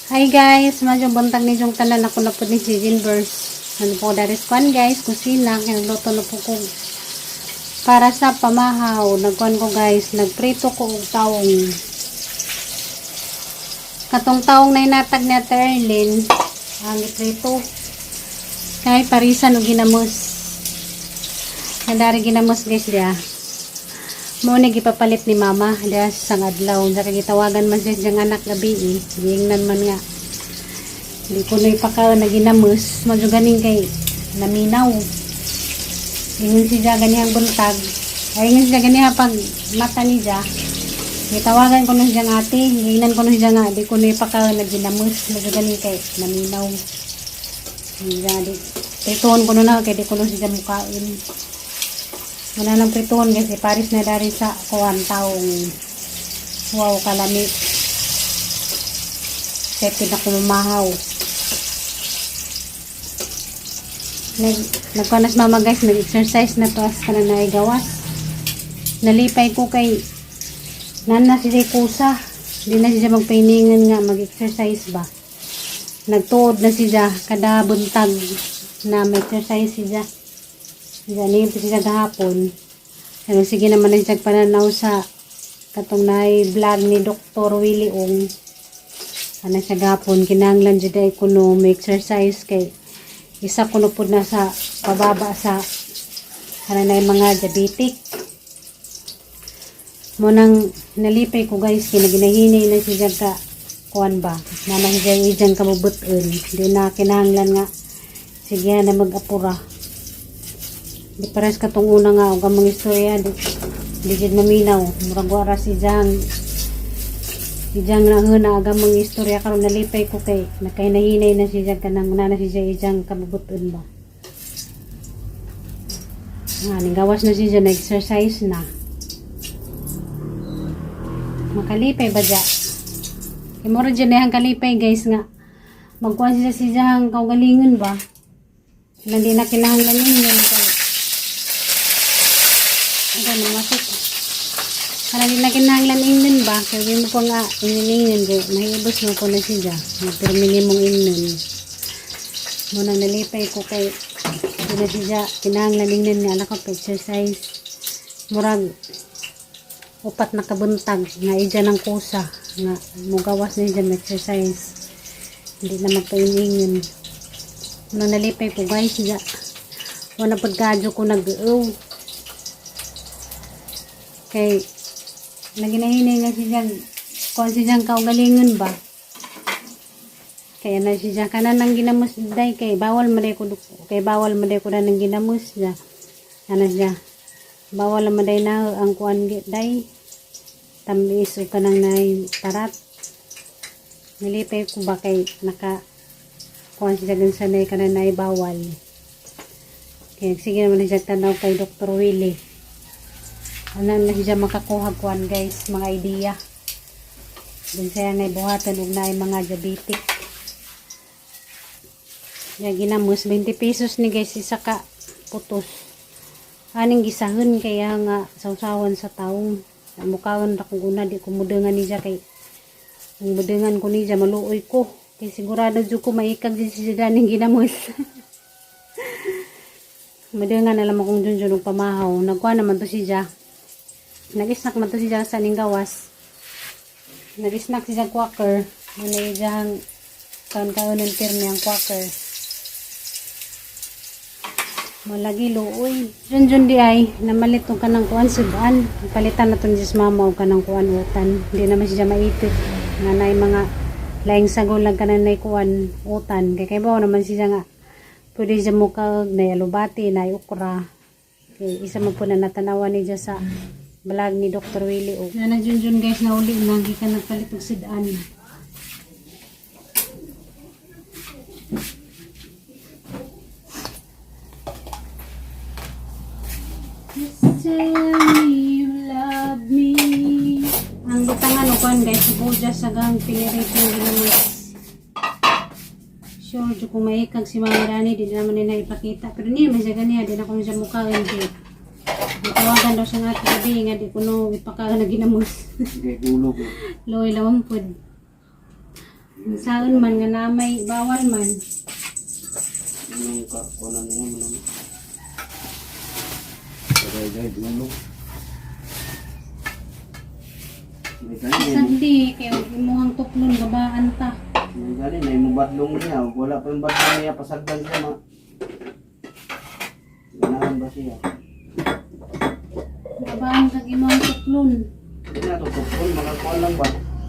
Hi guys, madyong buntag ninyong tanan. Ako na po ni si Jinbers. Ano po daris kwan guys, kusina, kinagluto na po ko para sa pamahaw. Nagkuan ko guys, nagprito ko og taong. Katong taong na inatag ni Ate Erlyn, ang iprito. Kay parisan og ginamos. Nandari ginamos guys diya. Mo ni gipapalit ni mama diya sa adlaw. Unsa kay gitawagan man siya siyang anak gabi eh. Giingnan man nga. Di ko na ipakaon na ginamos. Madyo ganing kay naminaw. Ingon siya ganihang buntag. Ay, ingon siya ganiha pag mata ni siya. Gitawagan ko na siyang ate. Giingnan ko na siya nga. Di ko na ipakaon na ginamos. Madyo ganing kay naminaw. Hindi di. Prituhon ko na na kay di ko na siya mukain. Wala nang prituhon kasi paris na dari sa kuwan taong. Wow, kalami. Kaya pinakumamahaw. Nagkuha mama guys, nag-exercise na to as ka na naigawas. Nalipay ko kay nana siya kusa. Hindi na siya magpainingan nga mag-exercise ba. Nagtuod na siya kada buntag na mag-exercise siya. Siya niyo pa siya gahapon. Pero sige naman na siya pananaw sa katong naay vlog ni Dr. Willie Ong. Ana siya gahapon kinahanglan jud ay kuno may exercise kay isa kuno pud na sa pababa sa ana na mga diabetic. Mo nang nalipay ko guys kay naginahinay na siya ka kuan ba. Nana siya ijang kabubuton. Di na kinahanglan nga sige na mag-apura. Di pares katong una nga og among istorya di di jud maminaw. Murag wara si Jang. Si Jang na huna aga mga istorya karon nalipay ko kay nakahinahinay na siya kanang na siya ijang kabubuton ba. Nga ning gawas na siya na exercise na. Makalipay ba dya? Kay mura dyan na kalipay guys nga. Magkuhan siya si Jang kaugalingon ba? Hindi na kinahanglan yun kay ano, masuk. Para di na kinahanglan ingnon ba? Kaya di mo po nga ingnon-ingnon kay mahibos mo po na siya. Magpermini mong ingnon. Muna nalipay ko kay di na siya kinahanglan ingnon nga anak ko exercise. Murag upat na kabuntag nga ija ng kusa nga mugawas na siya exercise. Hindi na magpaingin. Muna nalipay ko guys siya. Wala pagkadyo ko nag-uw. Kay naginahinay nga siya kuan siya kaugalingon ba. Kaya na siya kanan ng ginamos day kay bawal man day ko kay bawal man day ko na ng ginamos siya. Ano siya? Bawal man day na ang kuan day. Tamis o kanang nay tarat. Nalipay ko ba kay naka kuan siya dun sa nay kanan nay bawal. Kaya sige naman siya tanaw kay Dr. Willie. Ano na siya makakuha kuan guys, mga idea. Dun siya ngay buhatan og naay mga diabetic. Ya ginamos 20 pesos ni guys isa ka putos. Aning gisahon kaya nga sausawan sa taong. Mukaon ra kung una di ko mudengan niya kay kung mudengan ko niya maluoy ko. Kay sigurado jud ko maikag din siya daning ginamos. Mudengan na lang akong junjun og pamahaw. Nagkuha naman to siya. Nag-snack man to siya sa ning gawas. Nag-snack siya quacker. Muna iyang kaon-kaonon pirmi ang quacker. Malagi luoy. Junjun di ay namalit og kanang kuan sudan. Palitan na to ni mama og kanang kuan utan. Hindi naman siya maipit. Nga nay mga laing sagol lang kanan nay kuan utan. Kay kay bawo naman siya nga pwede siya mukag nay alubati, nay okra. Kay isa man po na natanawan niya sa vlog ni Dr. Willie O. Nana Junjun guys, nauli na gikan nagpalit og sudan. Just tell me you love me. Ang butangan o kuan guys, sibuyas sa gang pinirito ng ginamos. Sure, jud kung maikag si Mama Rani, di naman nila ipakita. Pero niya man siya ganiya, di na ko siya mukhain kay gitawagan daw siya nga ate gabi nga di ko no ipakaon na ginamos. Kay ulo ko. Loy lamang pud. Saan man nga namay bawal man. Anong ka kuno niya mo naman. Tagay gay dulog. May gani, Sandi kay imuhang tuklon gabaan ta. may gani na imong badlong niya. Wala pa yung badlong niya pasagdan siya ma. Ganahan ba siya? Gabaan kag imuhang tuklon. Hindi na tutupon, makakuha lang ba?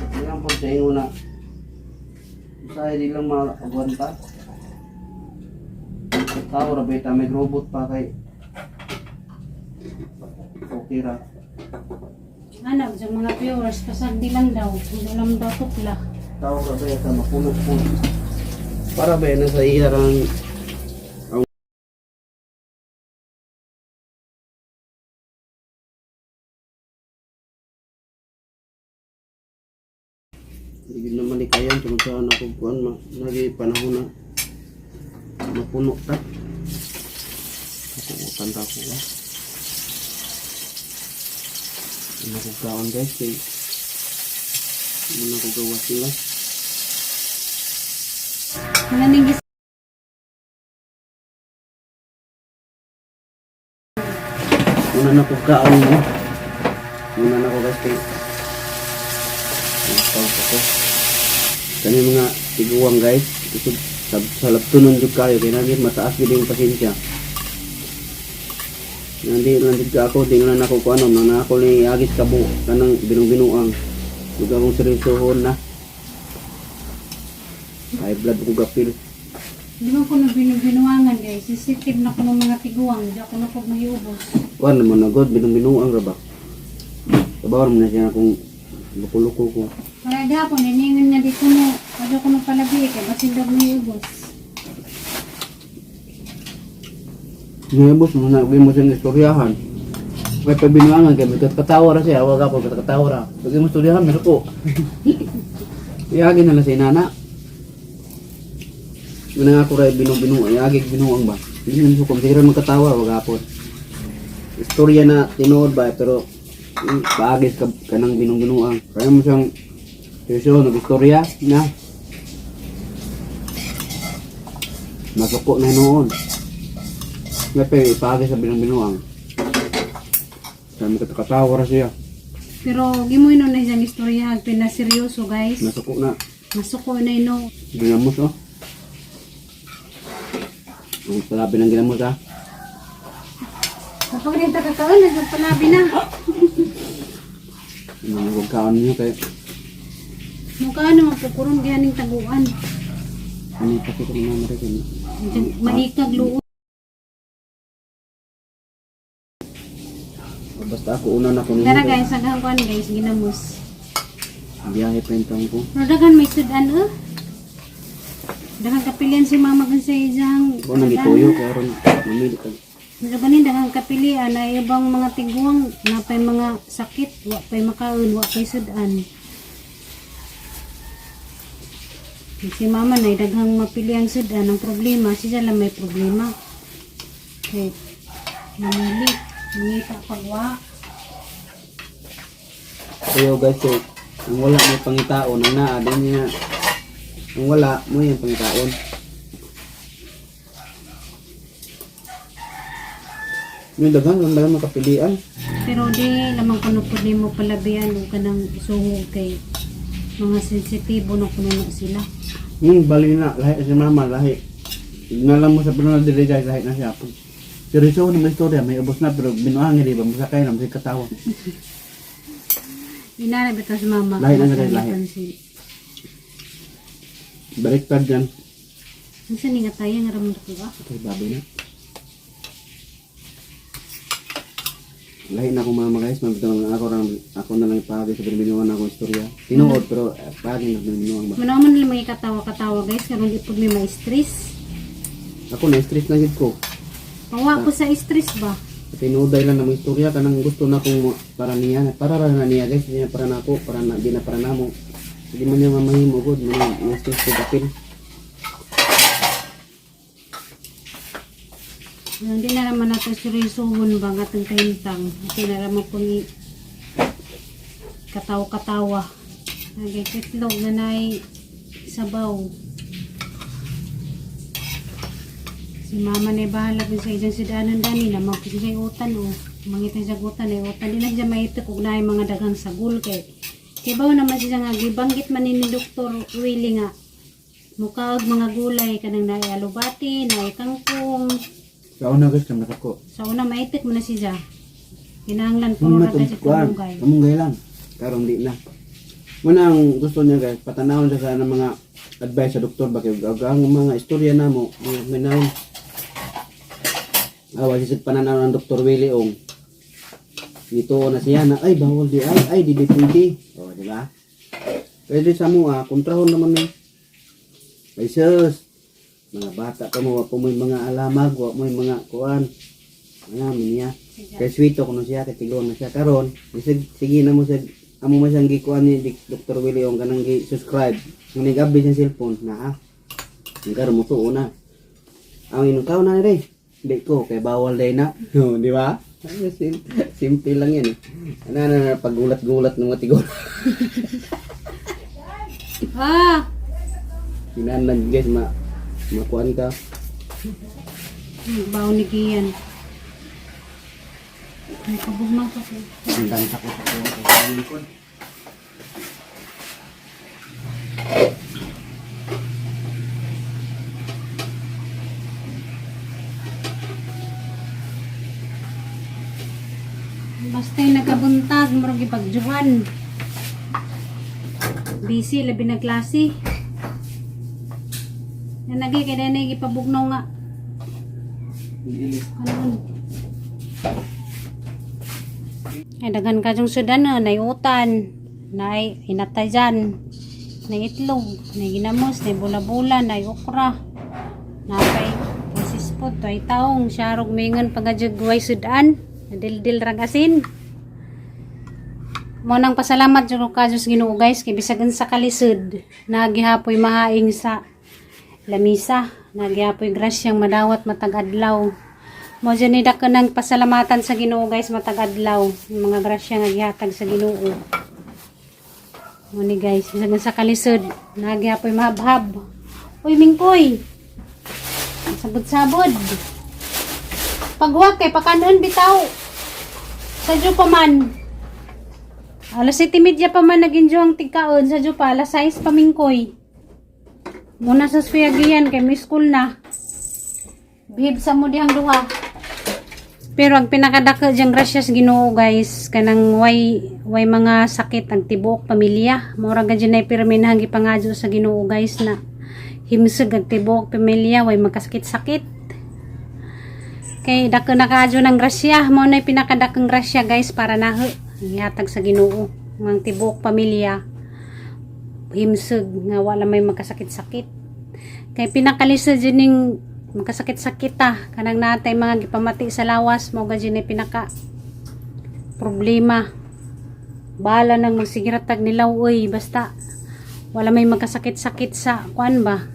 Hindi lang po sa inyo na. Usahay di lang maagwanta. Tao ra ba ita, may robot pa kay. Okay ra. Anak sa mga viewers pasagdi lang daw. Wala lang daw tukla. Tao ra ba ita, mapuno po. Para ba yan sa iya ang Hindi naman ni kayan tungkol sa anak ko kuan ma nagi panahon na mapuno ta. Ako utan ta ko. Ah. Ano ko kaon guys kay ano ko gawa sila. Wala ning gis Una na ko kaon mo. Una na ko guys kay Nakaw ko ko. Kani mga tiguang guys, ito sa laptunon jud kayo kay naging mataas gid yung pasensya. Nandi lang jud ka ako, di na nako ko ano, na ako ni agis kabo kanang binong-binuang. Ug akong seryosohon na. High blood ko gapil. Di man ko na binubinuangan guys. Sensitive na ko ng mga tiguang. Di ako na pag mahiubos. Kuan naman na god binong-binuang ra ba. Kabaw man na siya akong luko-luko ko. Kaya gapon, iningan nga dito no. Pwede ko na palabi kay basin daw mahiubos. Ngayon boss, mo na mo siyang istoryahan. Kaya pag binuangan kay may katawa ra siya, wag ako katawa ra. Pag mo istoryahan, meron ko. Iagi na lang si nana. Una nga ako rin binuang, iagi binuang ba? Hindi naman ko kumsira magkatawa, wag ako. Istorya na tinuod ba, pero paagis ka, kanang binung-binuang. Kaya mo siyang seryoso, nag-istorya na. Masuko na noon. Nga pero ipagi sa binang-binuang. Kaya magkatawa ra siya. Pero gimoy no na isang istorya pinaseryoso guys. Nasuko na. Masuko na ino. Ginamos oh. Ang palabi ng ginamos ah. Kapag rin takakaon, nagpalabi na. Ano ang kaon niyo kay Mukha naman po kurong gihaning taguan. ano yung pakita ni mama rin. Maikag luo. Basta ako una na ko ninyo. Tara guys, saghan ko guys, ginamos. Biyahe pa yung taong ko. Pero daghan may sudan eh. Daghan kapilian si mama kun sa iyang. Ako nang gituyo kaya ron mamili ka. Pero ganin daghang kapilian ay ibang mga tiguang na pay mga sakit, wa pay makaon, wa pay sudan. Si mama na daghang mapili ang sudan, ang problema siya lang may problema. Kay mamili, mangita pagwa. Kayo guys, eh, ang wala may pangitaon, ang naa din niya. Ang wala mo yung pangitaon. Yung daghan lang daghan makapilian. Pero di lamang kuno pud nimo palabian og kanang suhog kay mga sensitibo na kuno na sila. Yung bali na, lahi si mama, lahi. Tignan mo sa pinunod dili guys, lahi na siya. Pag seryoso na may istorya, may ubos na, pero binuangin di ba, masakay na, masakay katawa. Inara bitaw si mama. Lahi na siya, lahi. Napansin. Baliktad yan. Minsan ni nga tayo nga ramon ko ba? Ito, baboy na. Lahi na ako mama guys, mabitaw na ako, lang, ako na lang ipahagi sa binuan na akong istorya. Tinuod, pero pahagi na binuan ba? Muna man nila mga katawa-katawa guys, karon di pud may ma-stress. Ako na, stress na gid ko. Pawa ko sa stress ba? Tinuday lang na mga istorya, kanang gusto na kong para niya, para ra na niya guys, di na para na ako, para na, di na para namo. Hindi man niya mamahimo god, man na stress ko kapil. Hindi na naman nato seryosohon ba nga atong kahimtang. Hindi na naman kung katawa-katawa. Nagay itlog na nay Sabaw. Si mama na bahala kung sa isang sidanan dani na magpisa utan o mangita sa utan eh utan di na siya maitik og naay mga daghang sagol kay kay bawo naman siya nga gibanggit man ni Dr. Willie nga mukaog mga gulay kanang naay alubati, naay kangkong. Sa una guys, kami ko. Sa una maitik mo na siya. Kinahanglan puro ra kasi Kuan, kamunggay. kamunggay lang. Karon di na. Muna ang gusto niya guys, patanawon siya sa ng mga advice sa doktor ba kay ang mga istorya namo, mga minahon. Awa siya sa pananaw ng Dr. Willie Ong. Dito na siya na ay bawal di ay ay di di pwede. O, di ba? Pwede sa mo ah, kontrahon naman ni. Ay sus, mga bata pa mo, wa pa mo'y mga alamag, wa mo'y mga kuan. Ano niya. Kay sweet ko na siya, kay tigon na siya karon. Bisag sige na mo sa amo man siyang gikuan ni Dr. Willie Ong kanang gi-subscribe. Nung nag-update siyang cellphone na ah. Ang karon mo tuo na. Ang inong tao na ni Di ko kay bawal day na. Oh, di ba? Ay, simple lang yan eh. Ano ano ano, pagulat-gulat ng mga tigon. Ah, Kinahanglan guys ma makuan ka. Bawo ni Gian. May kabugnaw pa ko. Ang dansa ko sa kuwan likod. Basta yung nagkabuntag, murag ipagjuhan. Busy, labi na klase. Nanagay, kaya na ipabugnaw nga. Ano? Ay, daghan ka yung sudan, no? Nay utan, nay inatayan, nay itlog, nay ginamos, nay bula-bula, nay okra, napay processed food, ay taong, siyarog mingon pagajugway sudan, nadildil rag asin. Mo nang pasalamat jud ko ka Diyos Ginoo guys kay bisag unsa kalisod nagihapoy mahaing sa lamisa, nagihapoy grasyang madawat matag adlaw. Mo dyan ni dako ng pasalamatan sa Ginoo guys matag adlaw, yung mga grasya nga gihatag sa Ginoo. Mo ni guys, bisag unsa kalisod nagihapoy mahabhab. Uy mingkoy. Sabod-sabod. Pagwak kay pakanon bitaw. Sa pa man. Alas 7:30 pa man nag-enjoy ang tigkaon sa pa, alas 6 pa mingkoy. Muna sa Sfiagian kay may school na. Bihib sa mo dihang duha. Pero ang pinakadako diyang grasyas Ginoo guys kanang way mga sakit ang tibuok pamilya. Mura ga dyan ay pirminahang gipangadyo sa Ginoo guys na himsog ang tibuok pamilya way magkasakit-sakit. Kay dako na kaadyo ng grasya, mao na pinakadakong grasya guys para naho gihatag sa Ginoo ang tibuok pamilya himsog nga wala may magkasakit-sakit. Kay pinakalisod jud ning magkasakit-sakit ta kanang natay mga gipamati sa lawas mao ga jud ni pinaka problema. Bahala nang magsigiratag nilaw oy basta wala may magkasakit-sakit sa kuan ba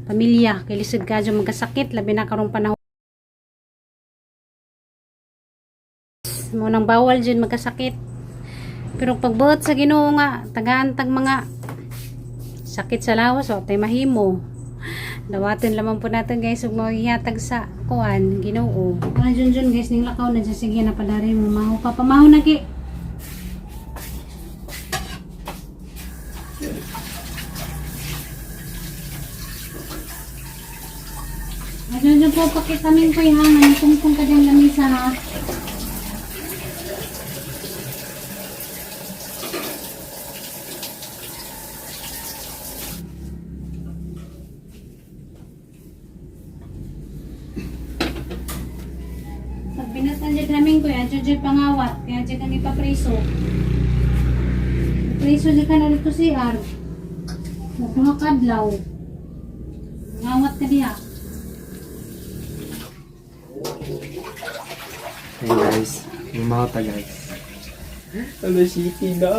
pamilya kay lisod kadyo magkasakit labi na karong panahon. Mo nang bawal jud magkasakit. Pero pagbuot sa Ginoo nga tagaan tag mga sakit sa lawas wa tay mahimo. Dawaton lamang po natin guys ug mahihatag sa kuan Ginoo. Ana jun jun guys ning lakaw na dyan sige na padari mo maho pa pamaho na gi. Ano dyan po pakitamin ko yung hangan tungtong ka dyan lamisa ha. Pag binatan dyan namin ko yan, dyan pangawat, kaya dyan kang ipapreso. Preso dyan ka na dito CR. Magduha kadlaw. Ngawat ka diha. Hey guys, mga guys. Alas City na.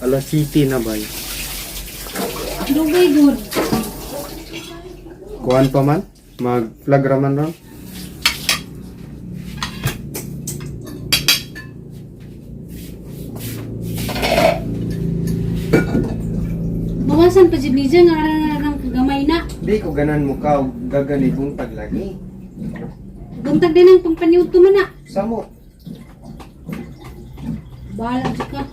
Alas City na ba? Dugay good. Kuan pa man? Mag-flag raman ron? Hugasan pa jud niya nga arang gamay na. Di ko ganan mo ka og gagani buntag lagi. Buntag din ang pangpaniudto man na. Samo. Bahala jud ka.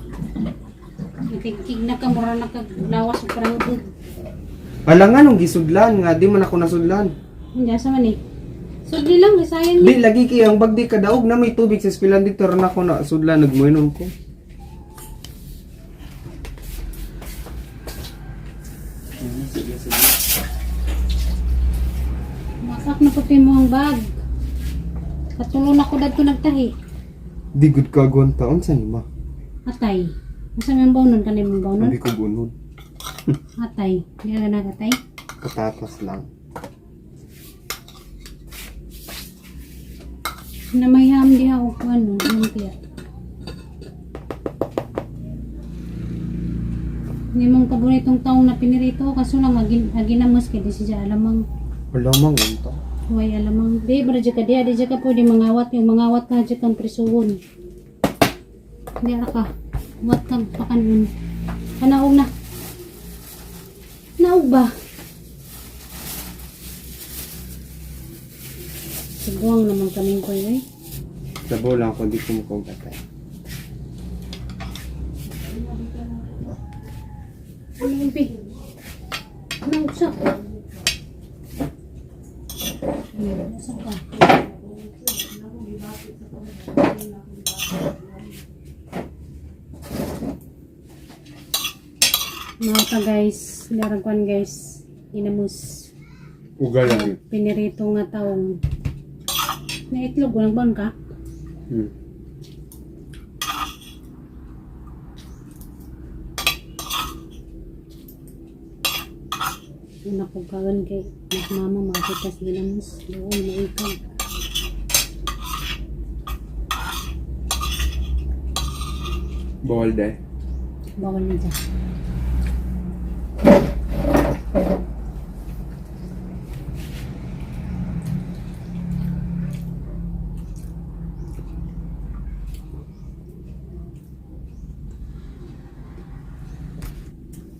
Itigtig na ka mura na ka lawas ug parang. Wala nga nung gisudlan nga di man ako nasudlan. Hindi asa man eh. Sudli lang, eh, sayang Di ni. lagi kay ang bagdi kadaog na may tubig sa eskwelahan dito ron ako na sudlan, nagmoinom ko. Sige, sige. Masak na puti mo ang bag. Katulon ako dadto nagtahi. Di gud ka agon taon sa nima. Atay. Asa man bawnon kanay mong bawnon? Hindi ko bunod. Atay. Di ka nagatay. Patatas lang. Na may ham diha og ano, lumpia. Hindi mong paboritong taong na pinirito kaso lang aginamos kay di siya alamang. Wala mang unta. Way alamang. Di ba ka di di ka pwede mangawat yung mangawat ka dyan kang prisuon. Di ra ka. Wat kang pakanon. Kanaog na. Naog ba? Siguang naman kaming koy eh. Sabaw lang ako, di ko mukaw atay. Ano yung pi? Ano usa? Usa ka. Mga ka guys, laragwan guys, inamus. Uga lang. Pinirito nga taong. Na itlog, walang baon ka? Una ko kaon kay mas mama makitas ginamos. Doon, maikaw. Bawal de. Bawal na dyan.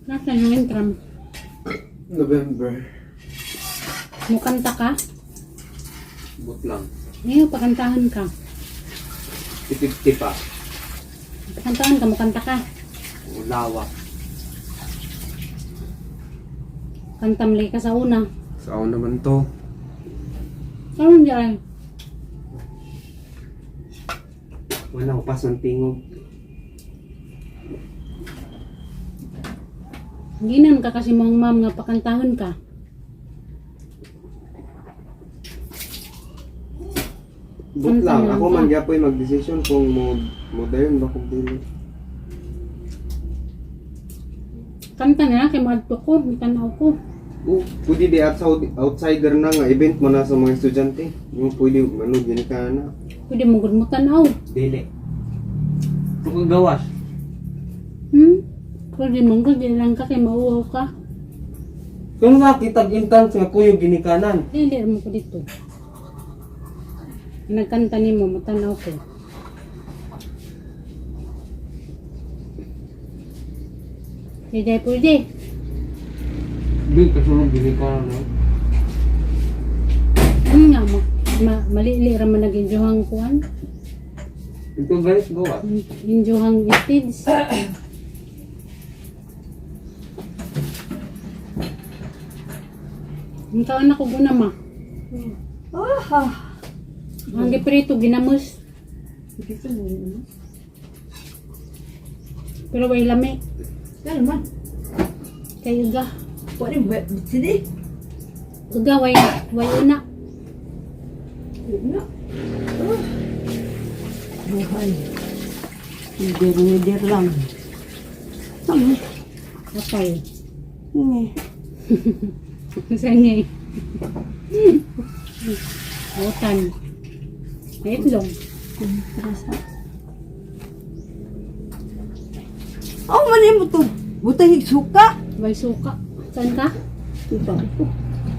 Nasaan yung intram? November. Mukanta ka? But lang. Ngayon, pakantahan ka. 50 pa. Pakantahan ka, mukanta ka. Lawa. Kantamlay ka sa una. Sa ako naman to. Karon dyan. Wala ko pas ng tingog. Ginan ka kasi mong ma'am nga pakantahon ka. But lang. Kanta Ako lang man ka. gyapoy magdesisyon kung mo mo dayon ba kung dili. Kanta na lang kay maadto ko, mitanaw ko. Oh, pwede di outsider na nga event mo na sa mga estudyante. Di mo pwede ano gini ka na. Pwede mo gud mo tanaw. Dili. Kung gawas. Pwede mo gud dili lang ka kay mauhaw ka. Kung nakita intans nga kuyog ginikanan. Dili mo ko dito. Nagkanta nimo matanaw ko. Hindi pwede. Di kasulog ginikanan no. Ano nga malili ra man naging juhang kuan. Ito guys, gawas. Injuhang stage. Ang taon ako guna ma. Ah, Ang giprito ginamos. Pero way lami. Yan man. Kay uga. Pwede ba? Sini? Uga way way una. Na. Ah. Buhay. Nider-nider lang. Ano? Apay. Nga. Saan niya eh? Utan. May itlog. Kontrasa. Oh, mani mo to. Butang suka. Way suka. Saan ka? Ito.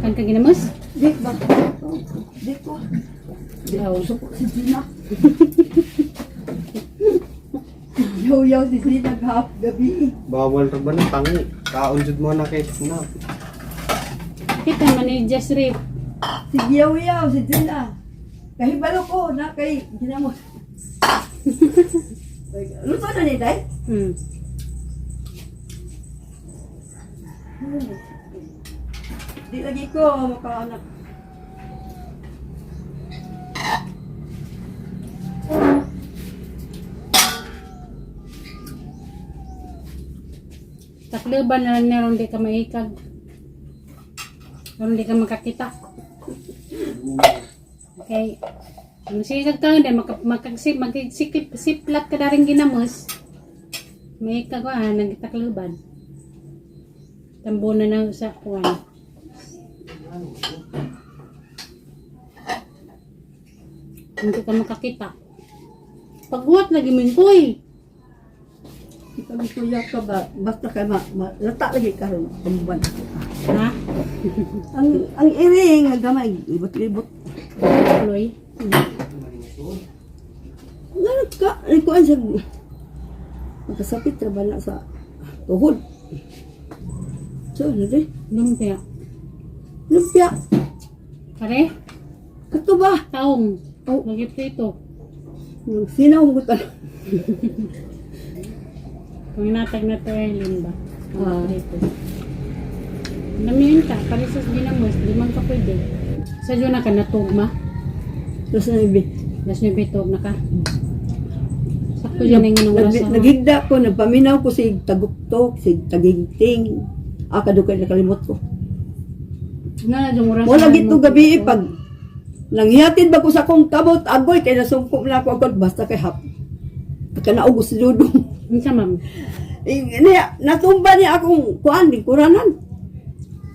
Kan ka ginamos? Di ba? Di ko. Di Aw. ko. Si Gina. Yaw-yaw si Gina gahap gabi. Bawal ra ba ng tangi? Kaon jud mo na kay na. Kita man ni Jess Rip. Si Giyaw-Yaw, si Drina. Kahibalo ko na kay ginamos. Luto na ni Day? Di lagi ko makaanak. Takluban na lang niya di ka maikag. Ron di ka makakita. Okay. Ang sisigag ka hindi, makagsikip, magsikip, siplat ka na rin ginamos. Maikag ka, nagtakluban. Tambo na na sa kuwan. Hindi ka makakita. Pagwat lagi mingkoy. Ikaw kuya ka ba? Basta kay ma lata lagi karon pamban. Ha? Ang iring ang gamay ibot-ibot. Tuloy. Ngano ka ay kuan sa makasakit ra ba na sa tuhod. So, ano di? Lumpia. Lumpia. Pare? Kato ba? Taong. Oh. Lagi prito. Sinaw mo ko Kung inatag na to Erlin ba? Ah. Prito. Namihin ka. Parisas ginamos. Di man ka pwede. Sa dyan na ka natugma. Tapos na ibi. Las nyo na ka. Sakto dyan na yung oras. Nagigda ko, nagpaminaw ko sig taguktok, sig tagigting. Ah, kadugay nakalimot ko. Na na yung oras. Wala gito gabi eh, pag nanghihatid ba ko sa akong kamot, agoy kay nasungko na ako agad basta kay hap. Pagka naugos si Dudong. Unsa, ma'am? Eh, niya, natumba niya akong kuan, lingkuranan.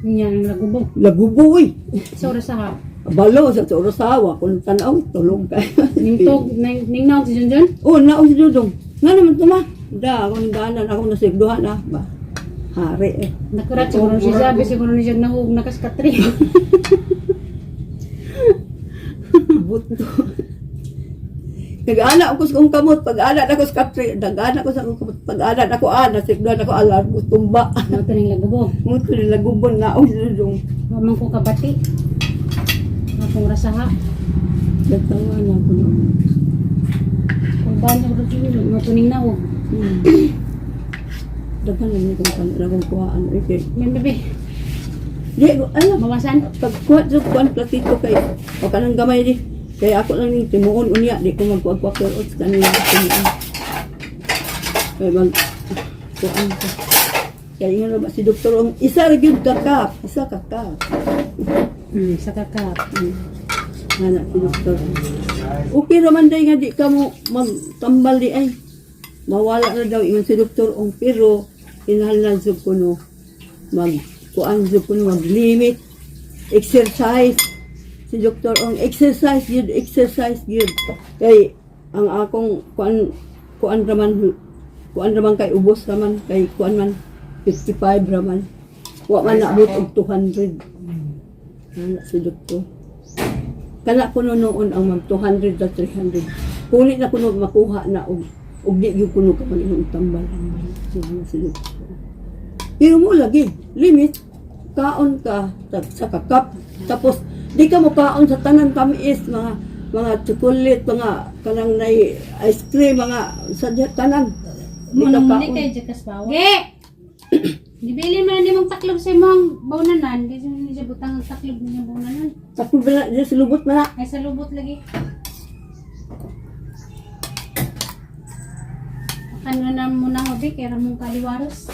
Niya ang lagubo. Lagubo eh. Sa oras sa ha. Balo sa Orosawa, kung tanaw, tulog kayo. Ning tog, ning naog si Junjun? Oh, naog si Dudong. Nga naman tuma. Da, ako nang daanan, ako nasigduhan ah. Ba, hari eh. Nakurat siguro si Sabi, siguro ni Jun nahug nakaskatri. Buto. Nag-ana ako sa akong kamot, pag-ana ako sa katri, nag-ana ko sa akong kamot, pag-ana ako, nasigduhan ako, alarm ko, tumba. Ano ito ning lagubo? Muto nila gubon na, oh, Dudong. Wa man ko kabati. Akong rasaha. Nagtawa na ako noon. Kung sa oras yun, mo tuning naog. Daghan lang itong kanila kuhaan. Okay. Yan, bebe. Di, ano, Bawasan. pagkuha sa kuan platito kay o kanang gamay di kay ako lang ning timuon unya di ko magkuha kuha oats kanang timuon kay mag kuan ka kay ingon ba si doktor ang isa ra gyud ka cup, isa ka cup. Sa kakap. Ana si doktor, okay ra man day nga di ka mo magtambal di ay mawala na daw, ingon si doktor ang, pero kinahanglan jud kuno mag kuan jud kuno, mag limit exercise. Si doktor ang exercise yun, exercise yun, kay ang akong kuan kuan raman kuan raman kay ubos raman kay kuan man, 55 raman, wa man naabot og 200. Ana si doktor, kana kuno noon ang mag 200 na 300 kulit na kuno makuha na og di gyud kuno ka man imong tambal. Ana si doktor, pero mo lagi limit kaon ka sa kakap, tapos di ka mo kaon sa tanan tamis, mga chocolate, mga kanang nay ice cream, mga sa tanan di ka Manong kaon. ni kay Jakas Bawa. Ge! Gibilin man ni mong taklob sa imong bawnanan. Di siya ni siya butang ang taklob niya bawnanan. Takbo ba na di sa lubot man na. Ay sa lubot lagi. Ano na muna hobi kay ramong kaliwaros.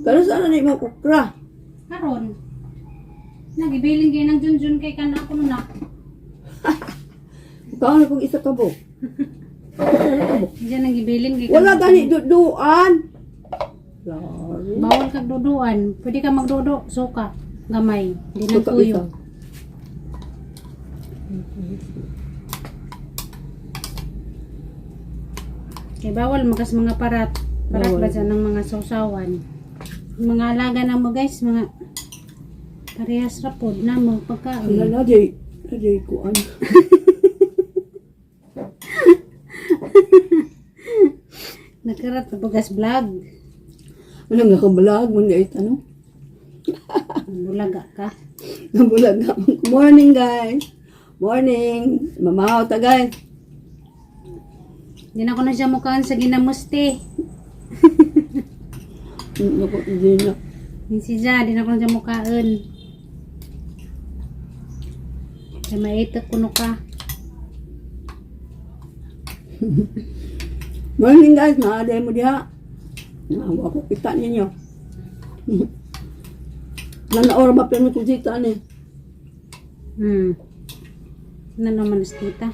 Pero sana ni mo okra. Karon. Nagibilin gyud ng Junjun kay kana ako na. Kaon na kong isa ka buok. Isa na ka buok. Diyan nagibilin kay Wala kana. gani duduan. Lari. Bawal kag duduan. Pwede ka magdudo, suka, gamay, di na Suka tuyo. isa. Kay bawal magas mga parat. Parat Bawal. ba dyan ng mga sausawan. Mga alaga na mo guys, mga parehas ra pod na mo Wala pagkaon. na di na di kuan. Nagkarat na bagas vlog. Wala nga kabalag mo niya ito, no? Bulaga ka. Nabulag na. Morning, guys. Morning. Mamahaw ta, guys. Di na ko na siya mukhaan sa ginamuste. Naku, hindi na. Si Ja, di na ko na siya mukhaan. Kaya maitok kuno ka. Morning, guys. Maaday mo diha. Nawa ko kita ninyo. Nanaora ba pero kusita ni? Ano naman is tita?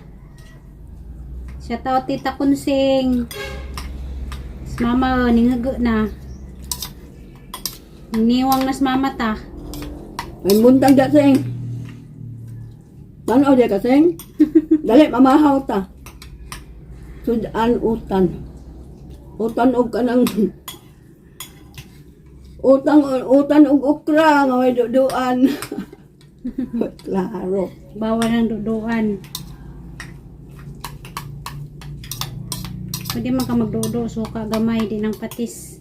Shout out, Tita Kunsing. Si mama, oh, ninghago na. Niwang na si mama ta. Ay buntag da sing. Tanaw di ka sing. Dali mamahaw ta. Sudan utan. Utan og kanang utang utan og okra nga way duduan. Klaro. Bawal ang duduan. Pwede man ka magdudo, suka gamay, di ng patis.